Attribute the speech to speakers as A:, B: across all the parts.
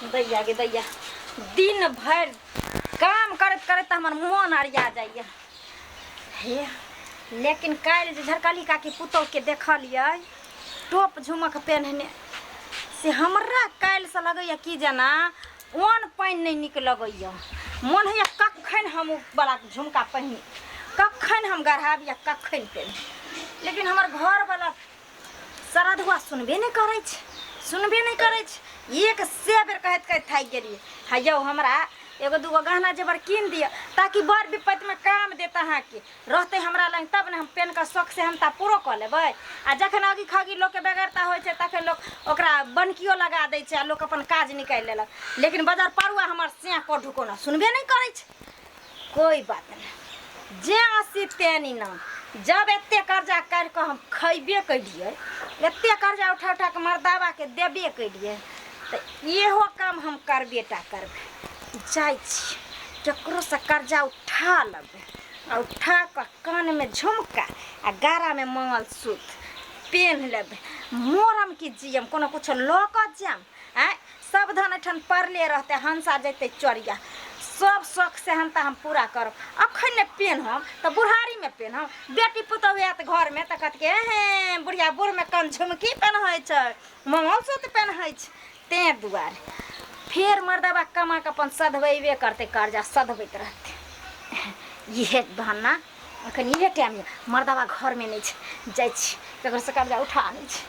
A: दैया गे दैया, दिन भरि काम करैत करैत हमर मोन अरिया जाइए हे। लेकिन काल्हि जे झरकली काकी पुतोहके देखलियै टोप झुमक पेन्हने, से हमरा काल्हिसँ लगैए कि जेना अन्न पानि नहि नीक लगैए। मोन होइए कखन हम ओ बला झुमका पहिनी, कखन हम गढ़ाबी आ कखन पेन्ही। लेकिन हमर घरवला सरधुआ सुनबे नहि करै छै, सुनबे नहि करै छै। एक से बेर कहैत कहैत थाकि गेलियै। हा यौ, हमरा एगो दूगो गहना जेवर कीन दिअ ताकि बड़ विपत्तिमे काम देत। अहाँके रहतै हमरा लग तब ने हम पेन कऽ शौक से हम तऽ पूरो कऽ लेबै। आ जखन अगी खगी लोकके बेगरता होइ छै तखन लोक ओकरा बनकियो लगा दै छै आ लोक अपन काज निकालि लेलक। लेकिन बजार परुआ हमर से कऽ कोना सुनबे नहि करै छै। कोई बात नहि, जे हँसी तें इनाम। जब एते कर्जा काढ़ि कऽ हम खैबे केलियै, एते कर्जा उठा उठा कऽ मर्दाबाके देबे केलियै, तऽ इहो काम हम करबे टा करबै। जाइ छी, ककरोसँ कर्जा उठा लेबै आ उठा कऽ कानमे झुमका आ गारामे मंगलसूत्र पेन्ह लेबै। मोरम की जियम, कोनो किछो लऽ कऽ जायब? आँय, सब धन एहिठाम पड़ले रहतै, हंसा जेतै चोरिया। सब शौक से हम तऽ हम पूरा करब। अखन नहि पेनहब तऽ बुढ़ारीमे पेनहब। बेटी पुतहु आयत घरमे तऽ कहत कि हे बुढ़िया बूढ़मे कन झुमकी पेनहै छै, मंगलसूत्र पेनहै छै। तेँ दुआरे फेर मर्दबा कमा कऽ अपन सधबेबे करतै, कर्जा सधबैत रहतै। इहे बहाना अखन इहे टाइम यऽ, मर्दबा घरमे नहि छै। जाइ छी, ककरोसँ कर्जा उठा आनै छी।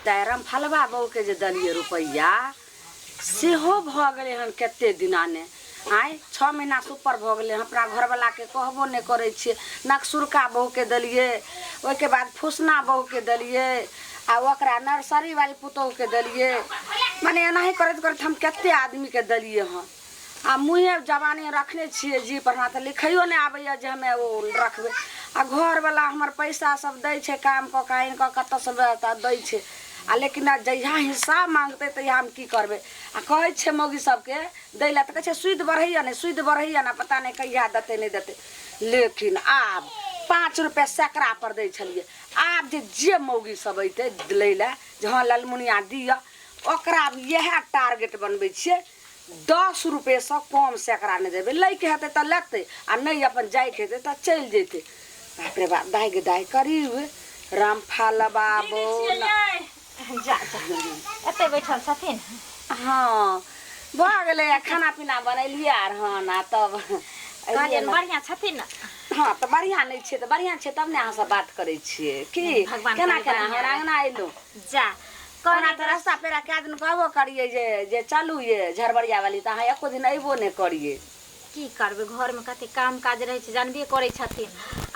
B: तऽ रमफलबा बहूके जे देलियै रुपैआ सेहो भऽ गेलै हन कते दिना ने, आँय 6 महीनासँ ऊपर भऽ गेलै हन। अपना घरवलाके कहबो नहि करै छियै। नकसुरका बहूके देलियै, ओहिके बाद फुसना बहूके देलियै आ ओकरा नर्सरी वाली पुतोहुके देलियै। मने एनाही करैत करैत हम कते आदमीके देलियै हन आ मुँहे जवानी रखने छियै जी पर। हमरा तऽ लिखैयो नहि आबैए जे हमे ओ रखबै। आ घरवला हमर पैसा सब दै छै, काम कऽ कऽ आनि कऽ कतऽसँ तऽ दै छै। आ लेकिन जहिया हिसाब माँगतै तहिया हम की करबै? आ कहै छियै मौगी सबके दै लए तऽ कहै छै सुदि बढ़ैए नहि, सुदि बढ़ैए नहि, पता नहि कहिया देतै नहि देतै। लेकिन आब 5 रुपैआ सैकड़ा पर दै छलियै। आब जे जे मौगी सब अयतै लै लए जे हँ ललमुनिया दिअ, ओकरा आब इएह टारगेट बनबै छियै, 10 रुपएसँ कम सैकड़ा नहि देबै। लैके हेतै तऽ लेतै आ नहि अपन जाइके हेतै तऽ चलि जेतै। बाप रे बाप, दाइ गे दाइ, करीब रामफल बाबू
A: जा जा, एतै बैठल छथिन।
B: हँ, भऽ गेलै। आ खाना पीना बनेलियै आर हन आ तब एलियै।
A: कहलियनि
B: ने
A: बढ़िआँ छथिन ने?
B: हँ, तऽ बढ़िआँ नहि छियै तऽ बढ़िआँ छियै तब ने अहाँसँ बात करै छियै की।
A: भगवान
B: केना
A: करे
B: केना
A: बढ़िआँ
B: हमरा
A: रहै।
B: अङ्गना अयलहुँ
A: जा
B: ओना
A: कहलियै
B: तऽ रास्ता पेड़ा कए दिन कहबो करियै जे जे चलू ये झरबरिया वाली, तऽ अहाँ एको दिन अयबो नहि करियै।
A: की करबै, घरमे कते काम काज रहै छै, जानबे करै छथिन,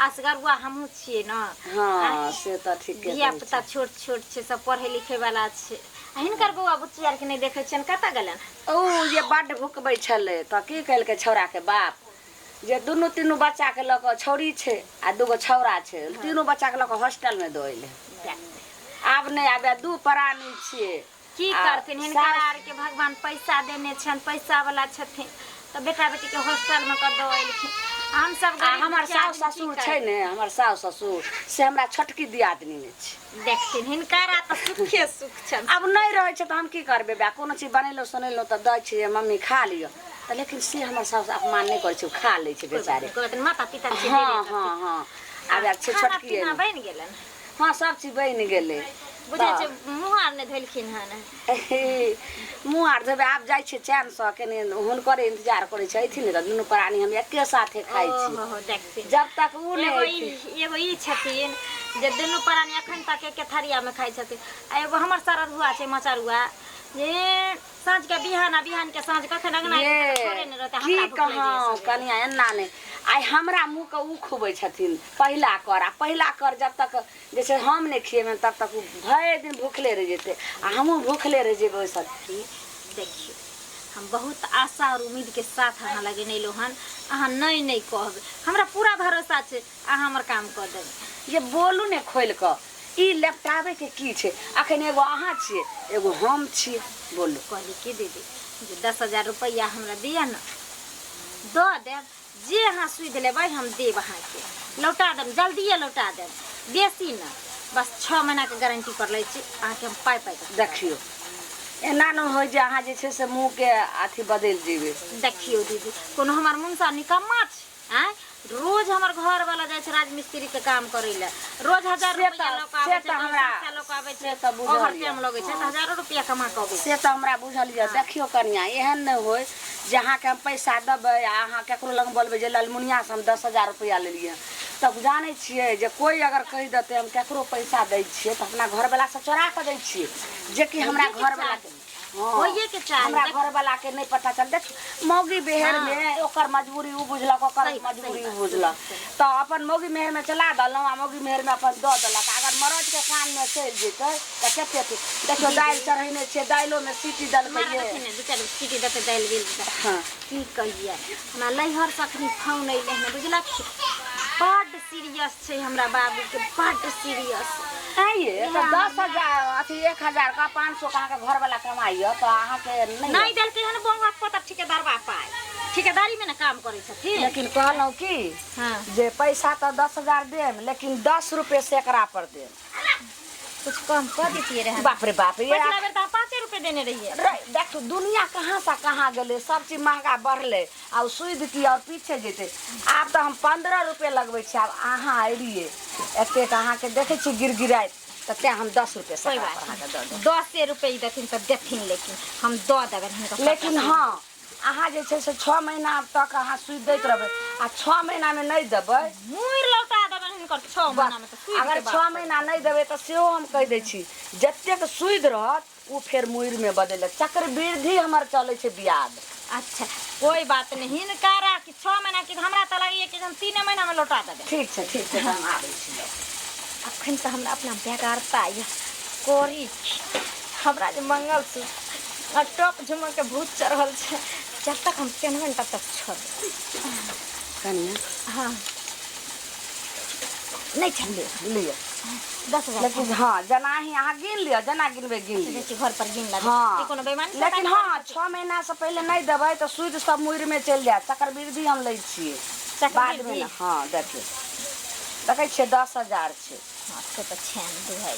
A: असगरुआ हमहूँ छियै ने।
B: हँ, से तऽ ठीके
A: धिया
B: कहै
A: पुता
B: छी।
A: छोट छोट छै, सब पढ़ै लिखै वाला छै। आ हिनकर बौआ बुच्ची आरके नहि देखै छियनि, कतऽ गेलनि?
B: ओ जे बड्ड भुकबै छलै तऽ की केलकै छौड़ाके बाप जे दुनू तीनू बच्चाके लऽ कऽ, छौड़ी छै आ दूगो छौड़ा छै, तीनू बच्चाके लऽ कऽ हॉस्टलमे दऽ अयलै। आब नहि आबे, दू प्राणी छियै।
A: की
B: आ
A: करथिन हिनकर
B: सास
A: आरके भगवान पैसा देने छनि, पैसा वाला छथिन तऽ बेटा बेटीके हॉस्टलमे कऽ दऽ एलखिन। आ हमसब
B: आ
A: गरीब
B: हमर
A: दुखिया
B: साउस
A: आदमी की
B: ससुर छै
A: करबै?
B: ने, हमर साउस ससुर से हमरा छोटकी दियादनी छै।
A: देखथिन, हिनकर तऽ सुखे सुख छनि।
B: आब नहि रहै छै तऽ हम की करबै बा? कोनो चीज बनेलहुँ सोनेलहुँ तऽ दै छियै, मम्मी खा लिअ तऽ। लेकिन से हमर साउस अपमान नहि करै छै, ओ खा लै छै
A: कोइ बात
B: बेचारे।
A: नहि, कोइ बात नहि, माता पिता छियै,
B: हँ
A: देबे
B: हँ
A: करथिन।
B: हँ,
A: आ
B: आब आब छै
A: खाना
B: छोटकी
A: पीना
B: एलै।
A: बनि गेलनि?
B: हँ, सब चीज बनि गेलै।
A: बुझै
B: तऽ
A: छै मुँह आर नहि धोलखिन हन।
B: मुँह आर धोबै, आब जाइ छियै चैनसँ। कनि हुनकरे इन्तजार करै छै, अयथिन ने तऽ दुनू प्राणी हम एके साथे खाइ छी।
A: ओहो हो, देखथिन।
B: जब तक ओ नहि
A: एगो ई
B: अयथिन।
A: एगो ई छथिन जे दुनू प्राणी एखन तक एके थरियामे खाइ छथिन आ एगो हमर सरधुआ छै मचरुआ जे साँझके बिहान आ बिहानके साँझ, कखन अङ्गना
B: ये
A: एतै तऽ थोड़े नहि रहतै।
B: की
A: हमरा भूख लागि जाइए
B: कहौं
A: सबेरे।
B: कनिया, एना नहि। आइ हमरा मुँहके ओ खुबै छथिन पहिला कर आ पहिला कर जब तक जे छै हम नहि खिएबनि तब तक ओ भरि दिन भूखले रहि जेतै आ हमहूँ भूखले रहि जेबै ओहिसँ।
A: कि देखियौ, हम बहुत आशा और उम्मीद के साथ अहाँ लगे अयलहुँ हन। अहाँ नहि नहि कहबै, हमरा पूरा भरोसा छै अहाँ हमर काम कऽ देबै।
B: ये बोलू ने खोलि कऽ, ई लेपटाबैके की छै? अखन एगो अहाँ छियै, एगो हम छियै, बोलू।
A: कहली की दीदी जे 10,000 रुपैआ हमरा दिअ ने। दऽ देब, जे अहाँ सुधि लेबै हम देब अहाँके, लौटा देब, जल्दिए लौटा देब, बेसी नहि, बस 6 महीनाके गारंटी पर लै छी अहाँके हम पाइ पाइ।
B: देखियौ, एना नहि होय जे अहाँ जे छै से मुँहके अथी बदलि जेबै।
A: देखियौ दीदी, कोनो हमर मुनसा निकम्मा छै? आँय, रोज हमर घर वाला जाइ छै राजमिस्त्री के काम करै लए, रोज 1000
B: से
A: रुपया
B: तऽ
A: लऽ कऽ
B: से
A: आबै छै,
B: तऽ हमरा
A: 700 लऽ कऽ आबै
B: से
A: छै,
B: तऽ बुझल
A: ओवर
B: यऽ।
A: टाइम लगै छै तऽ हजारो रुपया कमा कऽ अबै
B: से
A: छै।
B: तऽ हमरा बुझल यऽ। देखियौ कनिया, एहन नहि होय जे अहाँके हम पैसा देबै आ अहाँ केकरो लग बोलबै जे ललमुनियासँ हम 10,000 रुपैआ लेलियै। तब जानै छियै जे कोइ अगर कहि देतै हम केकरो पैसा दै छियै तऽ अपना घरवलासँ चोरा कऽ दै छियै, जेकि हमरा
A: होइएके
B: घरवलाके
A: चाही,
B: हँ,
A: होइएके चाही।
B: हमरा
A: देख
B: घरवलाके नहि पता चल। देख, मौगी बेहरमे ओकर मजबूरी ओ बुझलक, ओकर
A: सही बात, सही
B: मजबूरी ओ
A: बात, सही
B: बुझलक,
A: बात, सही।
B: तऽ अपन मौगी मेहरमे चला देलहुँ आ मौगी मेहरमे अपन दऽ देलक। अगर मरदके कानमे चलि जेतै तऽ कते अथी। देखियौ, दालि
A: दीदी
B: चढ़ेने छियै, दालिओमे सीटी देलकै
A: मारा
B: ये।
A: देखिन ने, दू चारि सीटी देतै दालि गलि जेतै।
B: हँ,
A: की कहियै, हमरा नैहरसँ अखनी फोन अयलै हन, बुझलखिन? बड्ड सीरियस छै हमरा बाबूके, बड्ड सीरियस।
B: आँय ये,
A: इएह
B: तऽ
A: हमर
B: 10,000 अथी 1000 के 500 के अहाँके घरवला कमाइए तऽ अहाँके नहि
A: नहि देलकै हन बौआ पता ठिकेदारबा पाइ, ठिकेदारीमे ने काम करै छथिन।
B: लेकिन कहलहुँ की जे पैसा तऽ 10,000 देब, लेकिन 10 रुपए सैकड़ा पर देब।
A: कुछ कम कऽ दितियै रहए।
B: बाप रे बाप, ये
A: पछिला बेर तऽ अहाँ 5 रुपए देने रहियै।
B: रे देखू, दुनिया कहाँ से कहाँ गेलै, सब चीज महगा बढ़लै आ ओ सुधि की आओर पीछे जेतै। आब तऽ हम 15 रुपए लगबै छी। आब अहाँ एलियै, एतेक अहाँके देखै छी गिड़गिड़ाइत, तऽ तेँ हम 10 रुपए
A: कोइ
B: सैकड़ा
A: बात
B: पर अहाँके दऽ
A: नहि,
B: देब।
A: 10 रुपए देथिन तऽ देथिन, लेकिन हम दऽ देबनि हुनका सबटा
B: लेकिन
A: सुधि।
B: हँ, अहाँ जे छै से 6 महीना तक अहाँ सूदि दैत रहबै आ 6 महीनामे नहि देबै,
A: मुड़ि लौटा देबनि हुनकर 6
B: बस
A: महीनामे तऽ
B: अगर
A: सूदिके
B: 6
A: बात करै
B: महीना नहि
A: छथिन।
B: देबै तऽ सेहो हम कहि दै छी, जतेक सूदि रहत ओ फेर मुड़िमे बदलि चक्रवृद्धि हमर चलै छै ब्याज।
A: अच्छा, कोइ बात नहि, हिनका राखी 6 महीना की, हमरा तऽ लगैए कि हम 3 महीनामे लौटा देबै।
B: ठीक छै, ठीक छै, तऽ हम आबै छी।
A: अखन तऽ हमरा अपना बेगारता यऽ, करी की? हमरा जे मंगलसूत्र आ टॉप झुमरके भूत चढ़ल छै, जब तक हम पेन्हबै ने तब तक छोड़बै।
B: कनिया,
A: हँ, नहि छै।
B: लिअ।
A: 10,000।
B: लेकिन हँ, जेनाही अहाँ गिन लिअ, जेना गिनबै गिन लिअ।
A: जाइ छी घर पर गिन लेबै।
B: हँ
A: ई कोनो बेईमानी
B: लेकिन
A: शैतानी
B: हँ, 6 महीनासँ पहिले नहि देबै तऽ सूदि सब मुड़िमे चलि जायत। चक्रवृद्धि हम लै छियै बादमे।
A: चक्रवृद्धि
B: ने हँ, देखियौ, देखै छियै, 10,000 छै।
A: हँ, से तऽ छनि दुहै,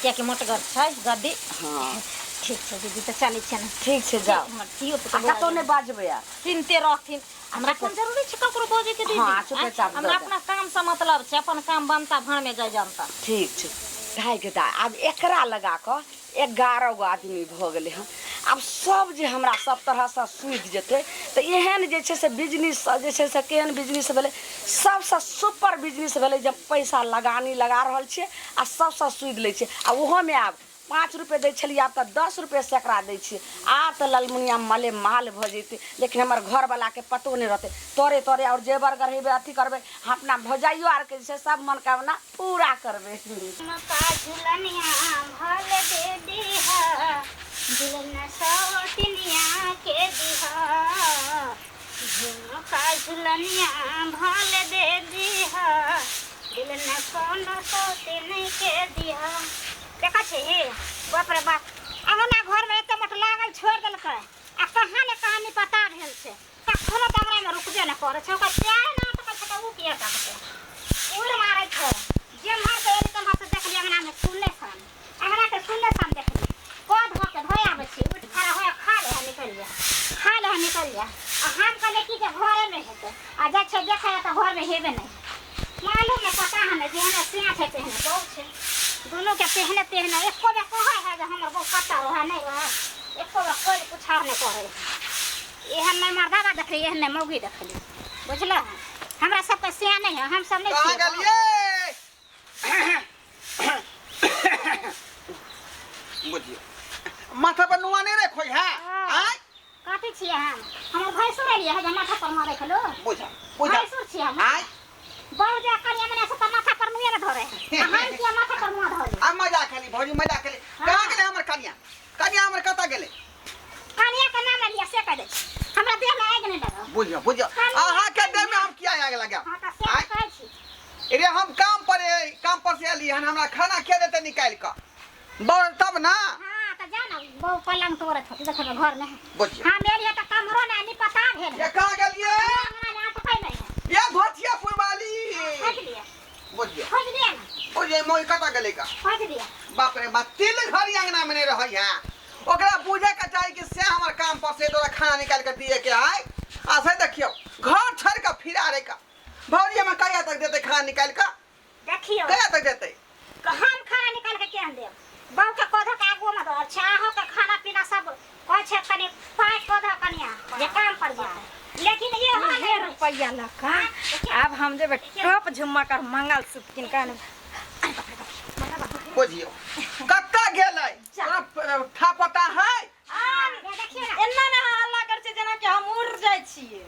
A: कियाकि मोटगर छै गद्दी।
B: हँ।
A: ठीक छै दीदी, तऽ चलै छियनि।
B: ठीक छै, जाउ।
A: हमर धियो
B: आ
A: पुतो
B: कतहु नहि बाजबै आब।
A: सुनिते रहथिन, हमरा कोन जरूरी छै ककरो बजैके दीदी?
B: हँ, चुपेचाप
A: आँय? हमरा
B: दऽ दे।
A: अपना कामसँ मतलब छै, अपन काम बनता भाँड़मे जाय जनता।
B: ठीक छै। ढाई के दाइ, आब एकरा लगा कऽ 11 गो आदमी भऽ गेलै हन। आब सब जे हमरा सब तरहसँ सुधि जेतै तऽ एहन जे छै से बिजनेस जे छै से केहन बिजनेस भेलै? सबसँ सुपर बिजनेस भेलै जे पैसा लगानी लगा रहल छियै आ सबसँ सुधि लै छियै। आ ओहोमे आब 5 रुपए दै छलियै, आब तऽ 10 रुपए सैकड़ा दै छियै। आब तऽ ललमुनिया माले माल भऽ जेतै, लेकिन हमर घरवलाके पतो नहि रहतै। तोरे तोरे आओर जेवर गढ़ेबै, अथी करबै, हम अपना भौजाइयो आरके जे छै सब मनोकामना पूरा करबै।
C: झुमका झुलनिया भल दे दीहा, झुलना सौतिनिया के दीहा। झुमका झुलनिया भल दे दीहा, दिलना कोनो सौतिन के दीहा। देखै छी हे, बाप रे बाप, अंगना घरमे एते मोट लागल छोड़ि देलकै आ कहाँ ने कहाँ निपता भेल छै। कखनो तऽ अंगनामे रुकबे नहि करै छै। ओकर पैर नहि अटकै छै तऽ ओ किया अटकतै? उड़ि मारै छै। जेम्हर से एली तेम्हर से देखली अंगनामे सुनने सन, अंगनाके सुनने सन देखली। कऽ धो के धोए आबै छी, उठि खड़ा होए, खा ले निकलि जा, खा ले निकलि जा। आ हम कहलियै कि जे घरेमे हेतै, आ जाइ छै देखै तऽ घरमे हेबे नहि। मालूम नहि, पता नहि, जेहने सिया छै तेहने बहू छै, दुनूके तेहने तेहने। एको बेर कहै है जे हमर बहू कतऽ रहै नहि रहै? एको बेर कोइ पुछार नहि करै है। एहन नहि मर्दाबा देखली, एहन नहि मौगी देखली, बुझलह? हमरा सबके सिया नहि है, हम सब नहि
D: कहाँ
C: छियै बहू।
D: गेलियै? बुझियौ, माथा पर नुआ नहि रखो है?
C: हाँ।
D: आँय,
C: कथी छियै हम? हमर भैंसुर एलियै है जे माथा पर नुआ रखलू?
D: बुझा बुझा।
C: भैंसुर छियै हम?
D: आँय,
C: बहु जे करिया मने से तऽ माथा पर नुए ने धरे, आ हम किया माथा पर नुआ धरू?
D: आ मजा खेली भौजी, मजा खेली। कहाँ गेलै हमर कनिया? कनिया हमर कतऽ गेलै?
C: कनिया के नाम लेलियै से कहि दै छी, हमरा देह में आगि नहि लगाउ।
D: बुझियौ बुझियौ, अहाँके देह में हम किया आगि लगायब?
C: हाँ, तऽ से
D: आँय?
C: कहै छी।
D: रे, हम काम पर काम पर से एली हन, हमरा खाना के देतै निकालि कऽ बड़ तब ना?
C: हाँ, तऽ जा ने, बहु पलंग तोड़ैत होतै, देखबै घर में।
D: बुझियौ।
C: हम एलियै तऽ कमरो नहि निपता भेल।
D: ये कहाँ गेलियै?
C: अंगना में अटकै नहि है।
D: ये धोतिया पुरवाली।
C: खोजि लिअ।
D: बुझियौ।
C: खोजि लिअ ने।
D: बुझियौ, मोई कतऽ गेलै का?
C: खोजि लिअ।
D: बाप रे बाप, तिल घड़ी अंगना में नहीं रहै है। ओकरा बुझे के चाही कि से हमर काम पर से तोरा खाना निकाल के दिए के आय। आ से देखियो घर छोड़ के फिरा रे का भौजी हमें कहिया तक देते खाना निकाल के?
C: देखियो
D: कहिया तक देते?
C: हम खाना निकाल के केहन देब? बहू के कोधो के आगुओ में दो चाहो के खाना पीना सब कहै छै कनि पाइ कोधो कनिया जे काम पर जेतै, लेकिन ये हो
A: हे
C: नहि होइ छै।
A: रुपैआ लऽ कऽ आब हम जेबै टॉप झुम्मा कर मंगलसूत्र कीन कऽ आनब।
D: बुझियो कत्ता गेलै तोरा था पता है?
C: देखियो ने
A: एना ने अहाँ हल्ला करै छियै जेना कि हम उड़ जाइ छियै।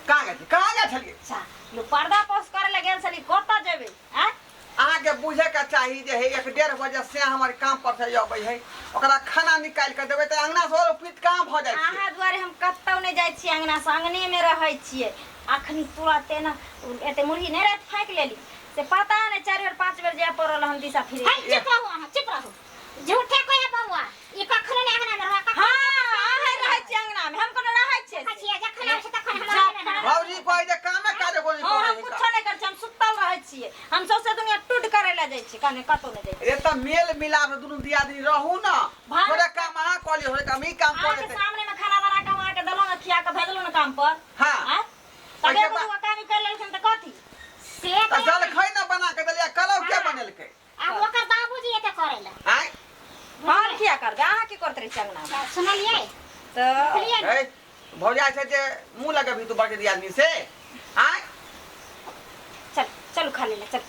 D: कहाँ गेल कहाँ गेल छलियै?
A: अच्छा लो पर्दा पोस करे लए गेल छली, कतऽ जेबै? आँय
D: अहाँके बुझे के चाही जे हे 1-1.5 बजे से हमर काम पर से अबै है, ओकरा खाना निकालि के देबै तऽ अंगना से और पीत कहाँ भऽ जाइ छै?
A: अहाँ दुआरे हम कतौ नहि जाइ छियै, अंगना से अंगने मे रहै छियै। अखनी तुरते ने एते मुरही नहि राति फाँकि लेली से पता नहि 4 बेर 5 बेर जाय पड़ल हम दिशा फिरे।
C: हे चुप रहू अहाँ, चुप रहू। झूठे कहे बौआ, ई कखनो नहि अंगना मे रहै, कखनो
A: हाँ अहाँ रहै छियै अंगना मे, हम कोनो रहै छियै?
C: देखै छियै, जखन आबै छै तखन हमरा अंगना मे रहै।
D: भौजी कहै जे कामे काज कोइ
A: हाँ,
D: करै
A: हम
D: है
A: कुछो नहि करै छियै, हम सुतल रहै छियै। हम सौंसे दुनिया टूट करे लए जाइ छियै, कने कतौ नहि जाइ छियै।
D: रे तऽ मेल मिलाप दुनू दियादनी रहू न,
A: भाई-
D: थोड़े काम अहाँ कऽ लियौ, थोड़े काम ई काम कऽ
A: अहाँके
D: लेतै।
A: सामने मे खाना बना कऽ हम अहाँके देलहुँ ने, खिया कऽ भेजलहुँ ने काम पर।
D: हाँ।
A: आँय? तब
D: ओहिके
A: एगो दूगो काम ई करि लेलखिन तऽ कथी?
C: से
D: तऽ
C: तऽ
D: जलखै न बना के देलियै, कलौ के बनेलकै?
C: आब ओकर बाबूजी एते करै लए।
D: आँय
A: हम किया करबै? अहाँ की करैत रहै छियै अंगना मे?
C: सुनलियै?
A: तऽ
C: सुनलियै ने?
D: हे भौजा छै जे मुँह लगेबही तू बड़के दियादनी से? आँय
A: चल चलू खा ले, चल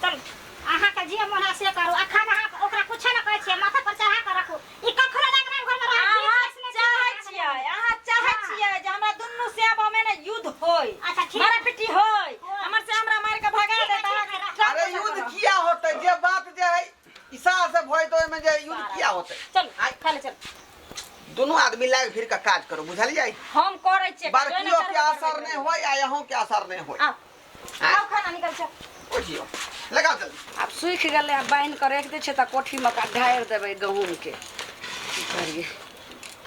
A: चल।
C: अहाँके जे मन है से करू। अखन अहाँ ओकरा कुछो नहि कहै छियै, माथा पर चढ़ा कऽ राखू। ई कखनो नहि अंगना घर मे रहत,
A: अहाँ
C: बीच में
A: चाहै छियै, अहाँ चाहै छियै जे हमरा दुनू सेवा मे ने युद्ध होय,
C: अच्छा, ठीक।
A: मारापीटी होय, हमर से हमरा मारि कऽ भगा
C: ठीक है,
A: देत
C: ठीक है,
A: अहाँके।
D: अरे युद्ध किया होतै? जे बात जे है ईसा से भय तो ओहिमे जे युद्ध किया होतै?
A: चल
D: आँय
A: खा ले, चल।
D: दुनू आदमी लागि फिर के काज करू, बुझलियै?
A: हम करै छियै,
D: बड़कियो के असर नहि होय आ अहूँ के असर नहि होय।
A: आउ आउ खाना निकल चल।
D: बुझियौ लगाओ जल्दी।
B: आब सूखि गेलै, आब बान्हि कऽ राखि दै छियै तऽ कोठीमे का ढारि देबै गहूँमके। की करियै,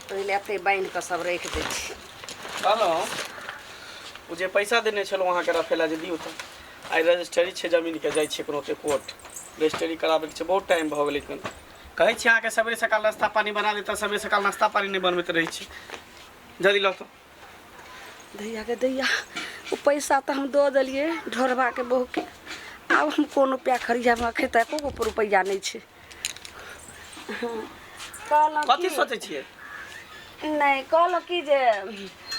B: पहिले एतै बान्हि कऽ सब राखि दै छियै।
E: कहलहुँ ओ जे पैसा देने छलहुँ अहाँके रखै लए जे दियौ, तऽ आइ रजिस्ट्री छै जमीनके, जाइ छियै कोनो कोर्ट रजिस्ट्री कराबैके छै, बहुत टाइम भऽ गेलै। कन कहै छी अहाँके सवेरे सकाल नाश्ता पानी बना देता, सवेरे सकाल नाश्ता पानी नहि बनबैत रहै छी। जल्दी लऽ तऽ
B: दैया के दैया, ओ पैसा तऽ हम दऽ देलियै ढोरबाके बहूके। आब हम कोन रुपैआ खरियामे एखन तऽ एको गो रुपैआ नहि छै। कहलहुँ
E: कथी
B: की
E: सोचै छियै?
B: नहि कहलहुँ की जे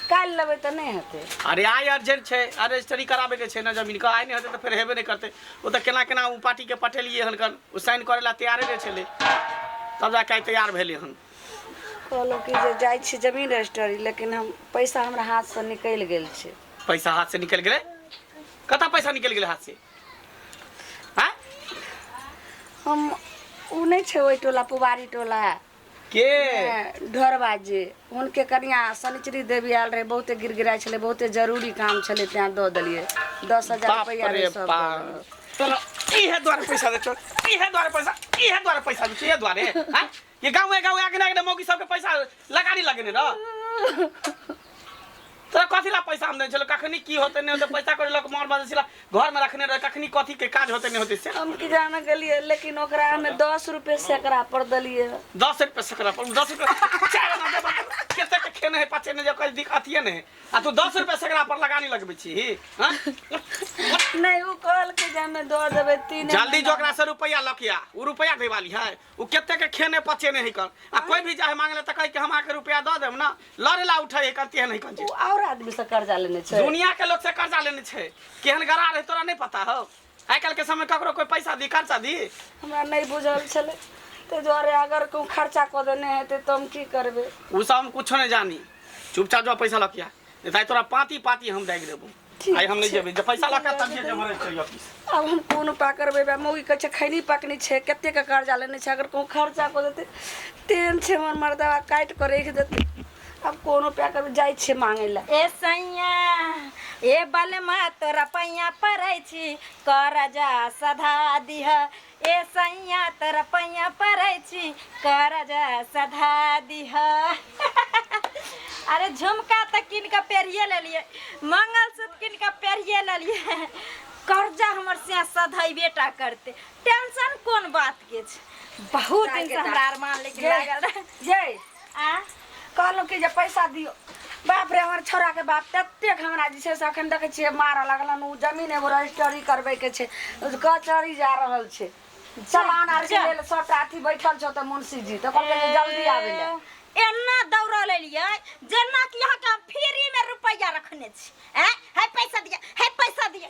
B: काल्हि लेबै तऽ नहि हेतै?
E: अरे आइ अर्जेंट छै, आ रजिस्ट्री कराबैके छै ने जमीनके, आइ नहि हेतै तऽ फेर हेबे नहि करतै। ओ तऽ केना केना ओ पार्टीके पठेलियै हन, कन ओ साइन करै लए तैयारे नहि छलै, तब जाके आइ तैयार भेलै हन।
B: कहलहुँ कि जे जाइ छी जमीन रजिस्ट्री, लेकिन हम पैसा हमरा हाथसँ निकलि गेल छै।
E: पैसा हाथ से निकलि गेलै? कतऽ पैसा निकलि गेलै हाथ से? आँय
B: हम ओ नहि छै ओहि टोला पुबारी टोला
E: के
B: ढोरबा जी, हुनके कनिया शनिचरी देवी आयल रहै, बहुते गिड़गिड़ाइ छलै, बहुते जरूरी काम छलै, तेँ दऽ देलियै 10,000
E: बाप
B: रुपैआ
E: रे
B: रहै सब दऽ
E: बाप,
B: देलियै।
E: तोरा इहे दुआरे पैसा देतौ, इहे दुआरे पैसा, इहे दुआरे पैसा दै छै, इहे दुआरे? आँय ये गाँवे गाँवे आगे आगे मौगी सबके पैसा लगानी लगेने रह। तोरा कथी ला पैसा हम दै छलौ? कखनी की होतै नहि होतै, पैसा कौड़ी लऽ कऽ मोन बजै छलै, घरमे रखने रहै, कखनी कथी के काज होतै नहि होतै से
B: हम की जाने गेलियै, लेकिन ओकरा हमे 10 रुपए सैकड़ा पर देलियै।
E: 10 रुपए सैकड़ा पर 10 रुपए 4 आना देबा, कते के खेने है पचेने जे कोई दिक्कत अथिए नहि है, आ तू 10 रुपए सैकड़ा पर लगानी लगबै छी? हाँ
B: नहि ओ कहलकै जे हमे दऽ देबै 3
E: जल्दी जो ओकरा से रुपैआ लऽ के आ, ओ रुपैआ दै वाली है, ओ कते के खेने पचेने है कर, आ कोई भी चाहे मांगले तऽ कहै कि हम अहाँके रुपैआ दऽ देब ने, लड़े ला उठे है करती है नहीं कंजे।
B: ओ और आदमी से कर्जा लेने छै,
E: दुनिया के लोग से कर्जा लेने छै, केहन गरा रहे तोरा नहीं पता हो? आइ काल्हि के समय ककरो कोई पैसा दी कर्जा दी?
B: हमरा नहि बुझल छलै ताहि दुआरे, अगर कहूँ खर्चा कऽ देने हेतै तऽ हम की करबै?
E: ओ सब हम कुछो नहीं जानी, चुपचाप जो पैसा लऽ के आ, नहीं तऽ आइ तोरा पाती पाती हम दागि देबो।
B: ठीक
E: आइ हम नहीं
B: छै।
E: जेबै, जे पैसा लऽ के आ तब जे जेबै छै ऑफिस।
B: आब हम कोन उपाय करबै? बा मौगी कहै छै खैनी पकनी छै, कतेक कर्जा लेने छै, अगर कहूँ खर्चा कऽ देतै तेहन छै हमर मर्दबा काटि कऽ राखि देतै। आब कोन उपाय करबै? जाइ छियै मांगै लए।
A: ए सैया ए बलमा तोरा पैया पड़ै छी, करजा सधा दिह। ए सैया तोरा पैया पड़ै छी, करजा सधा दिह। अरे झुमका तऽ कीन कऽ पेरिए लेलियै, मंगलसूत्र कीन कऽ पेरिए लेलियै, कर्जा हमर से सधैबे टा करतै, टेंशन कोन बात के छै? बहुत दिन से हमरा अरमान लेकिन
B: ये।
A: लागल रहे।
B: ये
A: आ
B: कहलहुँ कि जे पैसा दियौ। बाप रे, हमर छौड़ाके बाप ततेक हमरा जे छै से अखन देखै छियै मारऽ लगलन। ओ जमीन एगो रजिस्ट्री करबैके छै, कचहरी जा रहल छै, चलान आरके
A: जा।
B: लेल सबटा अथी बैठल छौ। तऽ मुंशी जी तऽ कहलकै जे जल्दी आबै लए।
A: एना दौड़ल एलियै जेना कि अहाँके हम फ्री में रुपैआ रखने छी। आँय, है पैसा दिअ, है पैसा दिअ।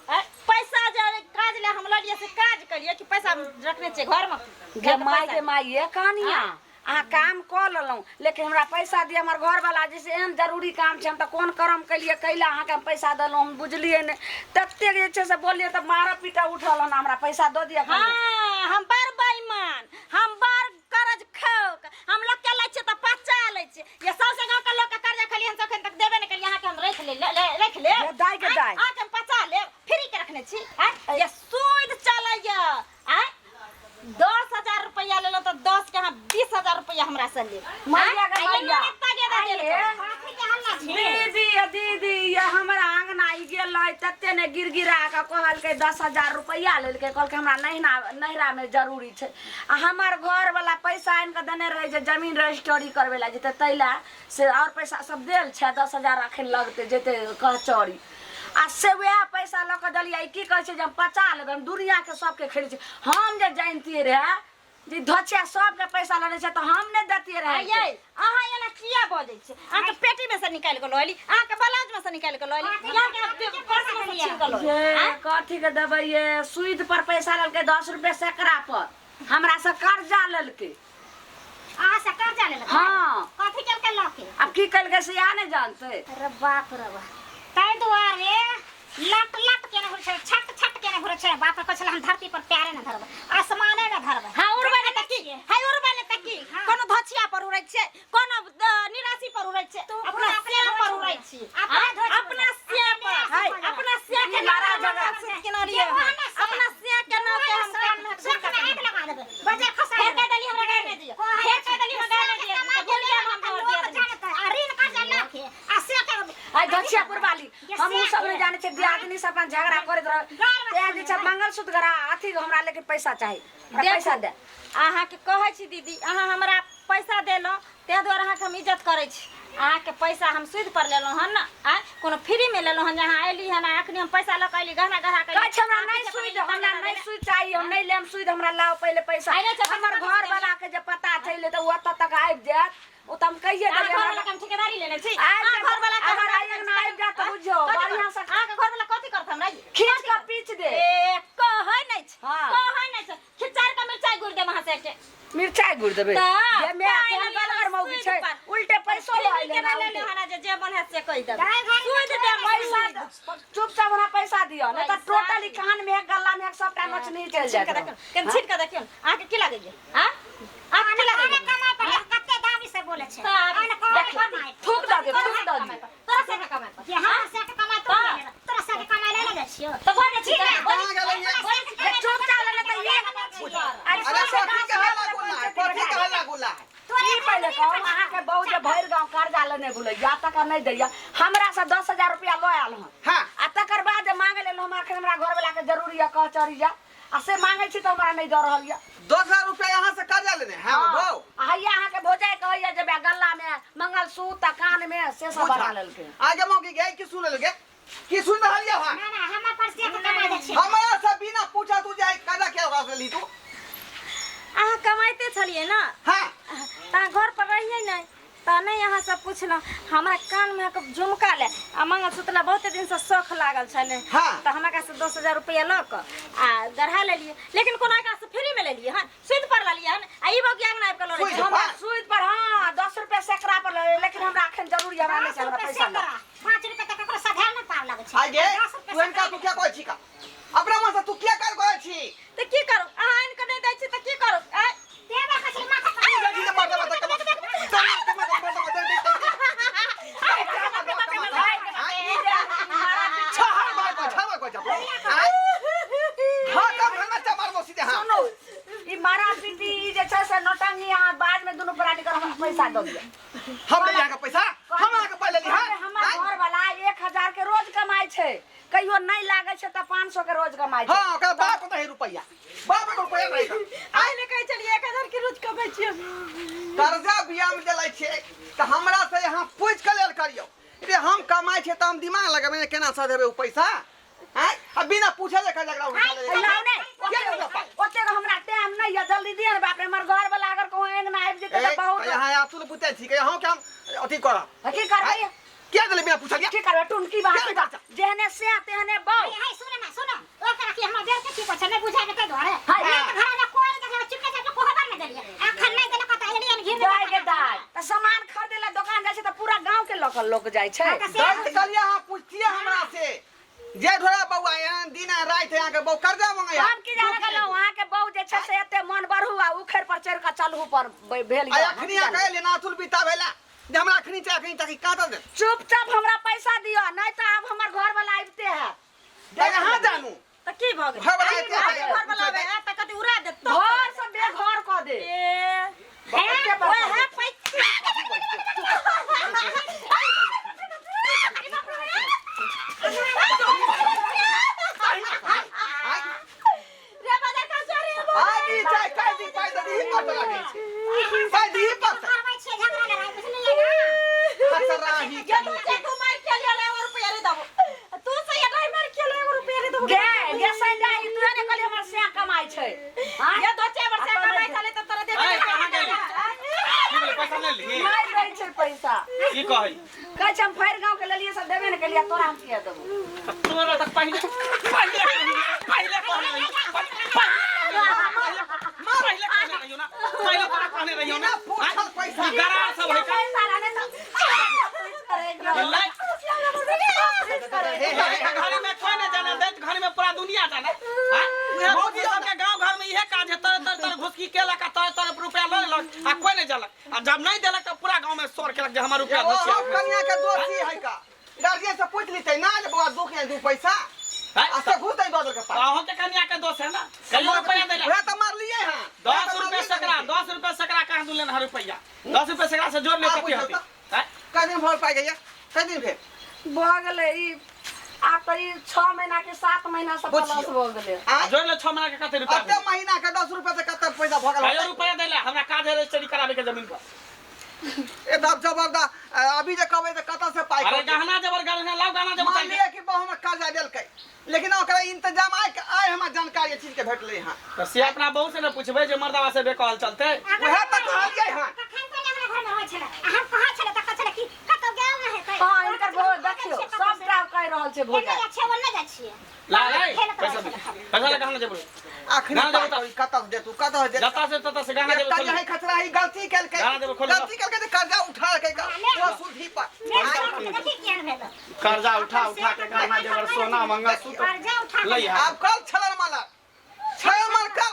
A: आँय, पैसा जे काज ले हम ललियै से काज करियै कि पैसा हम रखने छियै घरमे?
B: गे माय, गे माय, ये कनिया, अहाँ काम कऽ लेलहुँ लेकिन हमरा पैसा दिअ। हमर घरवला जे से एहन जरूरी काम छै, हम तऽ कोन करम केलियै, कैला अहाँके हम पैसा देलहुँ हम बुझलियै नहि। ततेक जे छै से बोललियै तऽ मारऽ पीटऽ उठल हन। हमरा पैसा दऽ दिअ कनि।
A: हाँ, हम बड़ बेईमान, हम बड़ कर्ज खोक। हम लोग के लै छियै तऽ पचा लै छियै। ये सौंसे गाँव के लोग के कर्जा खाली हम अखन तक देबे नहि केलियै, अहाँके हम राखि ले राखि लेब।
B: ये दाइ के दाइ।
A: अहाँके हम पचा लेब, फ्री के रखने छी। आँय, ये सूद चलैया। आँय, 10,000 रुपैआ लेलहुँ तऽ 10 के अहाँ 20,000 रुपैआ हमरा से लेब।
B: मैया गे
A: आँय,
B: मैया।
A: ये तगेदा
B: आँय
A: देल
B: ये।
C: कथी के हल्ला छै?
B: दीदी, ये दीदी, ये हमरा अंगना ई गेलै तते ने गिड़गिड़ा कऽ कहलकै, 10,000 रुपैआ लेलकै, कहलकै हमरा नहिना नैहरामे जरूरी छै। आ हमर घरवला पैसा आनि कऽ देने रहै जे जमीन रजिस्ट्री करबै लए जेतै ताहि लए से, आओर पैसा सब देल छै, 10,000 अखन लगतै, जेतै कचहरी। आ से वएह पैसा लऽ कऽ देलियै। ई की कहै छै जे हम पचा लेबै, हम दुनिआके सबके खरीद छै। हम जे जनितियै रहए जे धोछिया सबके पैसा लेने छै तऽ हम नहि दैतियै रहए।
A: आइयै, अहाँ एना किया बजै छी? अहाँके पेटी में से निकालि कऽ लऽ एली, अहाँके ब्लाउज में से निकालि कऽ लऽ एली, अहाँके पर्स में से छीन कऽ लऽ एली?
B: ये कथी के देबै? ये सूद पर पैसा लेलकै, 10 रुपए सैकड़ा पर हमरा से कर्जा लेलकै।
C: अहाँ से कर्जा लेलक?
B: हाँ।
C: कथी केलकै लऽ के?
B: आब की केलकै से इएह नहि जानतै।
C: अरे बाप रे बाप, ताहि दुआरे लट लट केने घुरै छलै, छट छट केने घुरै छलै। बाप रे, कहै छलै हम धरती पर पैरे नहि धरबै, आसमाने मे धरबै।
A: हाँ, उड़बै ने तऽ की है, उड़बै ने तऽ की? कोनो धोछिया पर उड़ै छियै, कोनो निराशी पर उड़ै छियै?
C: तू
A: अपना
C: अपने
A: सिया पर
C: धोछ
A: उड़ै
C: उड़ै।
A: छी।
C: अपने
A: आँय?
C: धोछ
A: अपना
C: उड़ै।
A: सिया पर
C: अपने
A: है,
C: धोछ
A: अपना सिया के
B: लड़ा
A: नाम
B: झगड़ा।
A: से किनलियै हन। अपना सिया के नाम के हम कान में
C: सोख में आगि लगा देबै, बजर खसा
A: फेर
C: देबै।
A: कह देली हमरा गारि नहि दियौ, फेर कह देली हमरा गारि नहि दियौ, तऽ बोलिए हम तोड़ दिया
C: लोक जानतै, आ ऋण कर्जा लऽ के आ से के
B: आइ दक्षियापुर वाली, हम उ सब नहि जानै छियै। दियादनी सब अपन झगड़ा करैत रह तें जे छै मंगलसूत्र गरा अथी हमरा लेकिन पैसा चाही, हमरा पैसा दे।
A: अहाँके कहै छी दीदी, अहाँ हमरा पैसा देलहुँ ताहि दुआरे अहाँके हम इज्जत करै छी। अहाँके पैसा हम सूद पर लेलहुँ हन ने? आँय, कोनो फ्रीमे लेलहुँ हन जे अहाँ अयली हन आ अखनी हम पैसा लऽ कऽ अयली, गहना गढ़ा कऽ
B: कहै छै हमरा नहि सूद, हमरा नहि सूद चाही, हम नहि लेम सूद, हमरा लाओ पहिले पैसा।
A: आइ नहि छै,
B: हमर
A: पैसा
B: घर वाला के जे पता चलि तऽ ओ एतऽ तक आबि जायत, ओ तऽ हम कहिए
A: अहाँ
B: देलियै।
A: घरवाला के हम ठेकेदारी लेने छी।
B: आबि
A: अहाँ
B: जायत,
A: घरवाला के
B: अगर
A: हमरा
B: आइ अंगना आबि जायत तऽ बुझियौ,
A: कथी
B: बढ़िआँ से
A: करत? अहाँके घरवाला कथी करत हमरा?
B: खींच कऽ पीच दे।
A: ए, कहै नहि छै।
B: हाँ।
A: कहै नहि छै, खिचार के मिरचाइ गुड़ि देब अहाँ से के।
B: मिरचाइ गुड़ देबै?
A: तऽ
B: जे माय
A: पाइ
B: केहन
A: लेलियै
B: बलगर मौगी
A: सूद
B: छै
A: पर।
B: उल्टे पैसो लऽ
A: फ्री
B: अयलै
A: केना
B: हन,
A: लेलियै
B: उल्टे।
A: हन जे जे मन हैत से कहि देब।
C: गाय घाय
A: सूद देब।
B: पैसा
A: सूद।
B: चुपचाप हमरा पैसा दिअ, नहि तऽ
A: पैसा
B: टोटली
A: दिअ।
B: कान में एक गला में एक सबटा नोचनी चलि
A: छीन
B: जायत।
A: के देखियौ, कनि छीन के देखियौ, अहाँके की लागैया? आँ, अहाँके की
C: अन्न
A: लागैया?
C: कमाइ पर कते दामी से बोले छै।
A: तऽ
C: अन्न कमाइ कमाइ
B: थूक दऽ दे, थूक दऽ दे।
A: तोरा से कमाइ पर
C: जे हमरा से कमाइ तू
A: हाँ।
C: ले लेबे, तोरा से कमाइ ले ले छियो।
A: तऽ बोलै छी तऽ
D: कहाँ गेलै ये?
B: ए, चुपचाप लेने तऽ ये
D: अरे कथी के हल्ला गुल्ला है? कथी के हल्ला गुल्ला है?
B: की पहिले कहू, अहाँके बहू जे भरि गाँव कर्जा लेने बुलैया तकर नहि दैया, हमरा से 10,000 रुपया लऽ आयल हन।
D: हाँ।
B: आ तकर बाद जे मांगे लेल हमरा अखन हमरा घरवला के जरूरी यऽ कचहरी जा आ से मांगे छी तऽ हमरा नहि दऽ रहल यऽ।
D: 10,000 रुपया यहाँ से कर्जा लेने हैं बहू?
B: आ हैया अहाँके भौजाइ कहैया जे बे गला में मंगलसूत्र आ कान में से सब बना लेलकै।
D: आगे मौकी गए की सुन लगे, की सुन रहल ये वहाँ?
C: ना ना, हम अपन से कमाइ दै छियै।
D: हमरा से बिना पूछा तू जाए कर्जा क्या ओकरा से ली तू?
A: अहाँ कमाइते छलियै ने?
D: हाँ।
A: तऽ अहाँ घर पर रहियै नहि तऽ नहि अहाँ सब पुछलहुँ। हमरा कानमे के झुमका ले आ मंगलसूत्र ला बहुते दिनसँ शौख लागल छलै।
D: हाँ।
A: तऽ हमरा कासे 10,000 रुपैआ लऽ कऽ आ गढ़ा लेलियै, लेकिन कोनो एकरा से फ्रीमे लेलियै हन? सूद पर लेलियै हन। आ ई बौकी अंगना आबि कऽ लऽ
D: सूद
A: लेलियै।
B: हमरा सूद पर, हाँ, 10 रुपया सैकड़ा पर लेलियै, लेकिन हमरा अखन जरूरी हमरा नहि
C: दस
B: छै, हमरा
C: रुपया
B: पैसा
C: सैकड़ा,
B: लऽ।
C: 5 रुपया तऽ ककरो सधायल नहि पार लगै छै।
D: आगे
C: 10 रुपया
D: तू इनका
C: सैकड़ा।
D: तू क्या कहै छी का अपना मन से तू क्या कर कहै छी?
A: तऽ की करू, अहाँ आनि कऽ नहि दै छी तऽ की करू? आँय?
C: देबे के छै माथा पर।
D: तू जाइ छी जे मर देबा तऽ कमा कमा कमा मर देबा दे दे छहर मार को छहर को जब हां तब हम अच्छा मारबो सीधे। हां
B: सुनू, ई मारा पीटी ई जे छै से नौटंकी अहाँ बाद में दुनू प्राणी कर हमरा पैसा दऽ दिअ।
D: हम ले जाके पैसा, हम अहाँके पहिले ली। हां,
B: हमर घर वाला 1000 के रोज कमाइ छै, कहियो नहि लागै छै तऽ 500 के रोज कमाइ छै।
D: हां, ओकर बाप नहीं रुपया, बाप के रुपया नहीं।
A: आइ ने कहै छलियै
D: कर्जा बियाह में जे लै छियै तऽ हमरा से यहाँ पूछि के लेल करियौ रे। हम कमाइ छियै तऽ हम दिमाग लगेबै ने केना सधेबै ओ पैसा। आँय, आ बिना पूछे ले कर्जा उठा ले।
B: लाउ ने।
D: किया देबै पाइ?
B: ओतेक हमरा टाइम नहीं है, जल्दी दिअ ने। बाप रे, हमर घर वाला अगर कहूँ एंगना आबि जेतै
D: ए,
B: तऽ बहुत।
D: यहाँ अतुल बुते छी के अहूँ के हम अथी करब।
B: की करबै?
D: आँय, किया देले बिना पूछलियै?
B: की करबै? टुनकी बात।
D: किया खर्चा?
B: जेहने से तेहने बौ।
C: हे सुन ना, सुन, ओकरा की हमर बेर के की छै नहि बुझाय के दुआरे।
B: हाय।
C: नहि तऽ घर में कोई देखला चुपके चापे कोहबर में देलिए, अखन नहि देलक तऽ एलियन घिर।
B: दाय के दाय, तऽ सामान खरीदे ला दोकान जाइ छै तऽ पूरा गांव के लऽ कऽ लोक जाइ छै।
D: दर्द कलिया अहाँ पूछतियै हमरा से जे ढोरा बौआ एहन दिन आ राति अहाँके बौ कर्जा मंगैया।
B: हम की जाने गेलहुँ, अहाँके बहू जे छै से एते मन बढ़ू आ उखड़ पर चढ़ि कऽ चलहु पर भेल
D: आ
B: यऽ, हम
D: अखनी
B: की
D: अहाँ
B: जाने।
D: कहलियै नाथुल बीता भेला जे हमरा अखनी चाही, अखनी चाही, काटल दे।
B: चुपचाप हमरा पैसा दिअ, नहीं तऽ आब हमर घर वाला आबिते है।
D: तऽ अहाँ जानू।
A: तऽ की भऽ गेल?
D: घर वाला एते
A: घर वाला आबै है तऽ कथी उड़ा देत?
B: घर से बेघर कऽ दे।
A: ए
B: एते पर
A: ओए
B: कऽ
A: है
B: दे।
A: पैसा। रे बाजार का सरे।
D: आइ दी चाहे काल्हि दी, पाइ तऽ दीही पड़तै, लागै छै पाइ दीही पड़तै।
C: करबै छियै झगड़ा लड़ाइ, बुझलियै ना?
D: खचराही।
A: ये तू जे तू मार के ले एगो रुपया रे दबो, तू से ये नहीं मार के ले एगो रुपया रे दबो।
B: गे गे संजय, तू ने कहली हमर से कमाइ छै? हाँ?
A: ये दो चार वर्ष कमाई चले त तोरा दे।
E: ऐ, कहाँ गेली? की भेलै? पैसा नहि लेलही?
B: नहि दै छै पैसा।
E: की कहै?
B: कहै छै हम फैर गाँव के लेलियै सब देबे ने केलियै, तोरा हम किया देबो?
E: तोरा तऽ पहिले पहिले पहिले कहने रहियौ, पहिले कहने रहियौ ना, पहिले तोरा कहने रहियौ ना।
D: बिना पूछल पैसा।
E: ई गरार सब है का?
B: पैसा रहने तऽ
E: लै।
D: हे, हे, हे,
E: घड़ी में कोई नहीं जाने दैत, घड़ी में पूरा दुनिया जाने। हाँ? उहे मौगी सबके गांव घर में इहे काज है, तरह तरह तरह घुसकी केलक आ तरह तरह रुपया लऽ लेलक आ कोई नहीं जानलक, आ जब नहीं देलक तऽ पूरा गांव में शोर केलक जे हमर रुपया
D: ओ
E: घुसिया।
D: कनिया के दोषी है का? गार्जियन से पूछ लीते ना जे बौआ दुख है दू पैसा
E: हैं?
D: आ से घूस दे दऽ देलकै पाइ।
E: अहूँ के कनिया के दोष है ना, कहियो रुपया देला?
D: उएह तऽ मारलियै हँ।
E: 10 रुपये सकरा, 10 रुपये सकरा कहाँ दुलेन हर रुपया? 10 रुपये सकरा से जोड़ ले
D: आ,
E: कते
D: बुझल
E: होती?
D: तऽ।
E: हैं?
D: कए दिन भर पाइ गैया, कए दिन भेल?
B: भऽ गेलै ई आब तऽ ई 6 महीना के 7 महीना से
D: बुझियौ।
B: प्लस भऽ गेलै।
D: आँय?
E: जोड़ ले, 6 महीना के कते रुपया
D: अते
E: भेल?
D: महीना के 10 रुपया से कते पैसा भऽ गेल
E: कहियो
D: होतै?
E: रुपया देला? हमरा काज है रजिस्ट्री कराबे के जमीन पर।
D: ए तऽ जबरदस्त, अभी जे कहबै तऽ कतऽ से पाइ
E: अरे
D: कहबै?
E: गहना जेवर, गहना लाओ, गहना जेवर।
D: मान लिअ कि बहु हमर कर्जा देलकै, लेकिन ओकरा इंतजाम आइ आइ हमरा जानकारी एहि चीज के भेटलै हँ।
E: तऽ से अपना बहू से ने पूछबै जे मर्दावा से बेकहल चलते।
D: उएह तऽ कहलियै हँ।
C: कखन तो हमरा घर में होइ छलै आ हम कहै छलै तऽ कहै छलै कि कतौ गेल न हेतै।
B: हँ, हिनकर भौ देखियौ, सबटा कहि रहल छै
C: एने
B: भौजाइ।
C: जाइ छियै, ओने जाइ छियै।
E: ला रे
C: खेलैत
E: पैसा
C: रहै
E: दे।
C: छलै खाली।
E: पैसा ले, गहना जेवर।
D: अखनी
E: गहना जेवर
D: पाइ
E: तऽ।
D: कौड़ी कतऽ से देतू, कतऽ से देतू?
E: जतऽ से ततऽ से गहना जेवर
D: एकटा
E: खोलि।
D: जे है खचरा ही गलती केलकै।
E: गहना जेवर खोलि।
D: गलती केलकै तऽ कर्जा उठा लेलकै ओ सुधी पर।
C: मेरे साथ के देखी केहन भेल।
E: कर्जा उठा उठा के गहना जेवर सोना मंगलसूत्र
C: कर्जा उठा के
E: लै आ।
D: आब कल छलन माला छलन माल का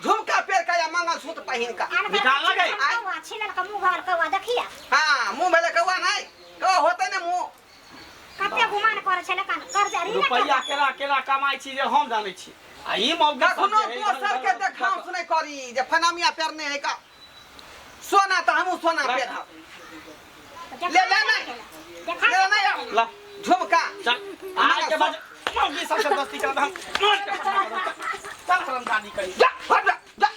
D: झुमका पेर का या मंगलसूत्र पहिन का।
E: निकाल लगे।
C: कौआ छिलल के मुँह भरल कौआ देखिया।
D: हाँ, मुँह भेलै कौआ, नहि कौआ होतै ने मुँह।
C: कते गुमान करै छलै कान कर्जा ऋण।
E: रुपैआ केना केना कमाइ छी जे हम जानै छी आ ई मौगी सब
D: कखनो
E: जे है,
D: दोसर के देखाव सुनै करी जे फनामिया पेरने है का सोना, तऽ हमहूँ सोना पेरब। ले ले नहीं।
C: देखा।
D: ले नहीं आब।
E: ला।
D: झुमका।
E: चल, आइ के बाद मौगी सब से दोस्ती करब हम। चल हरामजादी करी।
D: जा भर जा जा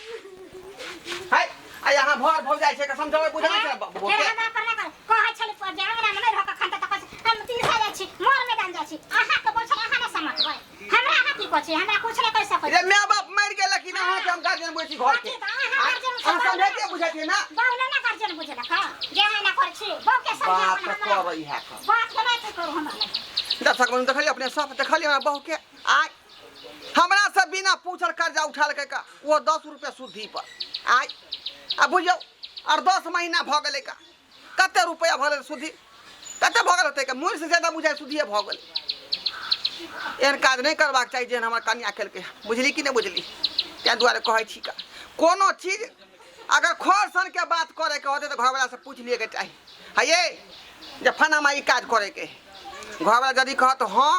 D: है आ यहाँ भर भौ जाइ छै के समझबै बुझै छै बाबू
C: फेर
D: के।
C: हमरा पर नहि कहै छलै पर जे अंगना मे नहि रह कखन तऽ कहै छै, हम तीर्थ जाइ छी, मोर मैदान जाइ छी। अहाँके बोल छलै, अहाँ नहि समझबै हमरा। अहाँ की कहै छी? हमरा कुछ नहि कहि सकै छी।
D: रे, my बाप मरि गेल कि अहाँके हम गार्जियन बुझै छी घर के?
C: बाकी तऽ अहाँ गार्जियन।
D: अहाँ समझैते बुझै छियै ना?
C: बहु ने गार्जियन बुझलक हँ जे अहाँ एना करै छी। बहु के
D: बाप
C: समझाउ
D: के
C: हमरा।
D: कहबै इएह कह।
C: बात के नहि करू हमरा लग।
D: दर्शक बंधु, देखलियै अपने सब, देखलियै हमरा बहू के आय हमरा से बिना पूछल कर्जा उठा का वो 10 रुपया सुधी पर आय। आ बुझियौ, और 10 महीना भऽ गेलै का कते रुपया भऽ गेलै सुधी, कते भऽ गेल होतै का? मूल से ज्यादा बुझाइ सुधिए भऽ गेलै। एहन काज नहि करबाक चाही जेहन हमर कनिया केलकै, बुझली कि नहि बुझली? ताहि दुआरे कहै छी का कोनो चीज अगर खर सनके बात करैके होतै तऽ घरवलासँ पूछि लिएके चाही है ये जे फनामा ई काज करैके है। घरवला यदि कहत हँ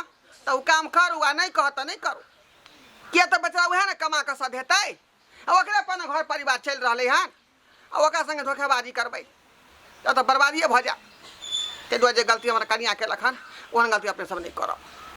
D: तऽ ओ काम करू, आ नहि कहत तऽ नहि करू। किया तऽ बेचारा उएह ने कमा कऽ सधेतै आ ओकरे पर ने घर परिवार चलि रहलै हन, आ ओकरा सङ्गे धोखेबाजी करबै तऽ बर्बादिए भऽ जायत। ताहि दुआरे जे गलती हमर कनिया केलक हन, ओहन गलती अपने सब नहि करब।